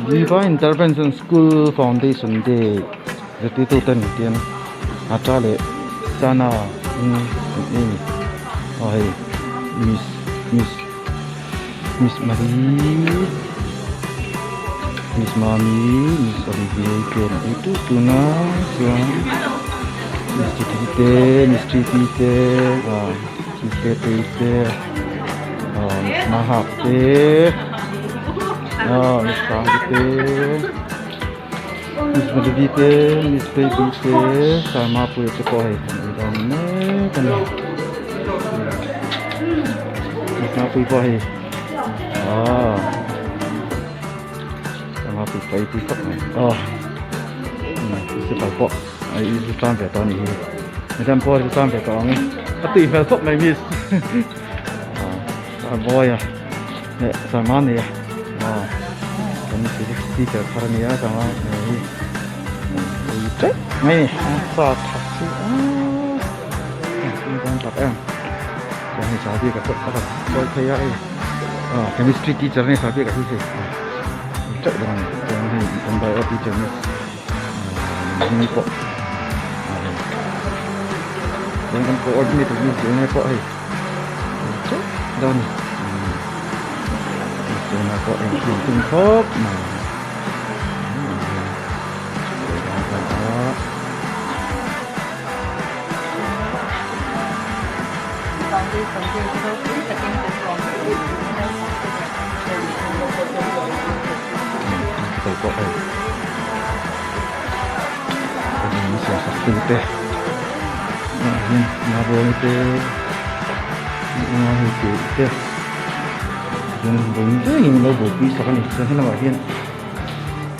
Divine Intervention School Foundation Day zirtirtu ten tian atta leh chana in an ei a ni aw hei miss miss miss Marie miss Mami miss Olivier te an ei tut tun a chuan miss Judy te miss Titi te ah miss Tetei te ah miss Mahak te ah miss Sangi te miss Madhavi te miss Baby te Sarma puia te pawh hei an ei dawn mek a ni miss Mapuii pawh hei ah Mapuii pawh ei tui khawp mai aw principal pawh a ei tan ve tawh a nih hi madam pawh a tan ve tawh ang a tui hmel khawp mai miss ah Sarmawia leh Sarmania aw kan physics teacher thar a nia Sarmania hi ei teuh mai a ni a sa tha si a a dawn tak em chuan hei sahbi ka pawh a rawn sawi phei a hei ah chemistry teacher a ni sahbi ka hi hei ei teuh dawn a ni chuan hei kan bio teacher miss ni pawh ah hei chuan kan coordinator miss Jona pawh hei ei teuh dawn a ni miss Jona pawh engkim tum khawp mai.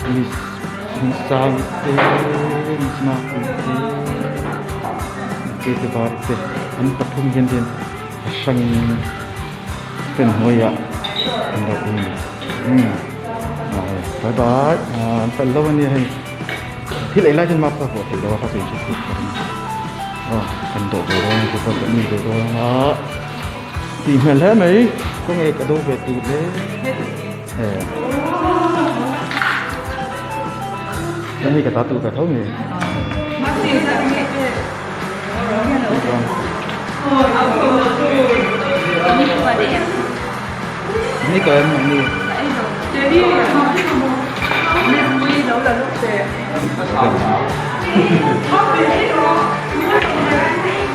Miss Hmingsangi te Miss Mapuii te Kate var te an pathum hian hian a hrangin fan hnuaiah an lo awm a ni umm ah hei bye bye ah an fel lo a nia hei thil ei lai hian mask a vuah theih loh a kha chu in hriat theih ka ring a kan dawh ve dawn a chu kan in ve dawn a tih hmel hle mai kawng e ka do ve tur le. Cái này cái ta tụ cái thấu nhỉ? Ni cái em ni.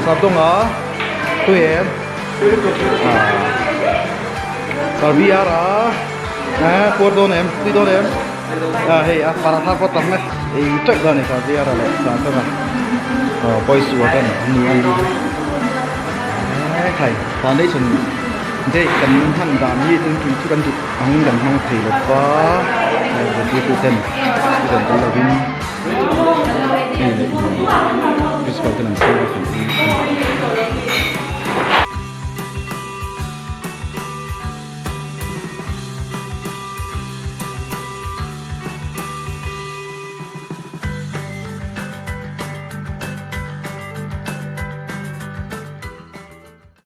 Sap dong a, tui em? Sarvi ara a puar dawn em tui dawn em a hei a paratha pawh tam e ei teuh dawn a ni sarvi ara leh sangkanga aw boys ward a ni an ni a e khai foundation day kan hman dan hi tun chu kan duh ang kan hmang thei lo va zirtirtu ten student tel lovin hei leh in principal ten an sawi a kan.